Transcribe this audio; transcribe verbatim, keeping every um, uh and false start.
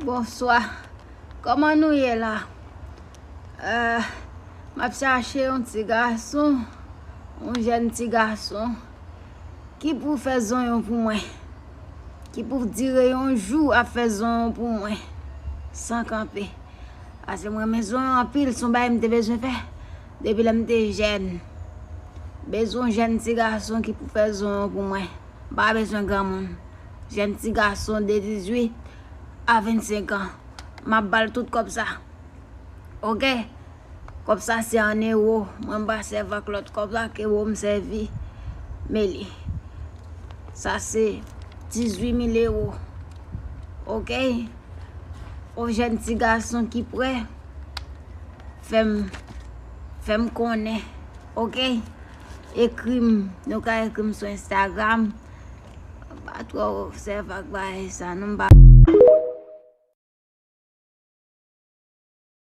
Bonswa. Kòman nou ye la? Euh, m ap chache yon ti gason, yon jèn ti gason ki pou fè zonyon pou mwen, ki pou dire yon jou ap fè zonyon pou mwen san kanpe. Paske mwen renmen zonyon anpil, se yon bagay m te bezwen fè depi lè m te jèn. Bezwen yon jèn ti gason ki pou fè zonyon pou mwen. M pa bezwen granmoun. Jèn ti gason de dizuit a vennsenk an. M ap ba l tout kòb sa. Oke? Kòb sa se an ewo. Mwen m pa sèvi ak lòt kòb la ke ewo m sèvi. Men li. Sa se dizuit mil ewo. Oke? Yon jèn ti gason ki prè, fè m, fè m konnen. Oke? Ekri m. Nou ka ekri m sou Instagram. M pa twò sèvi ak bagay sa non, m pa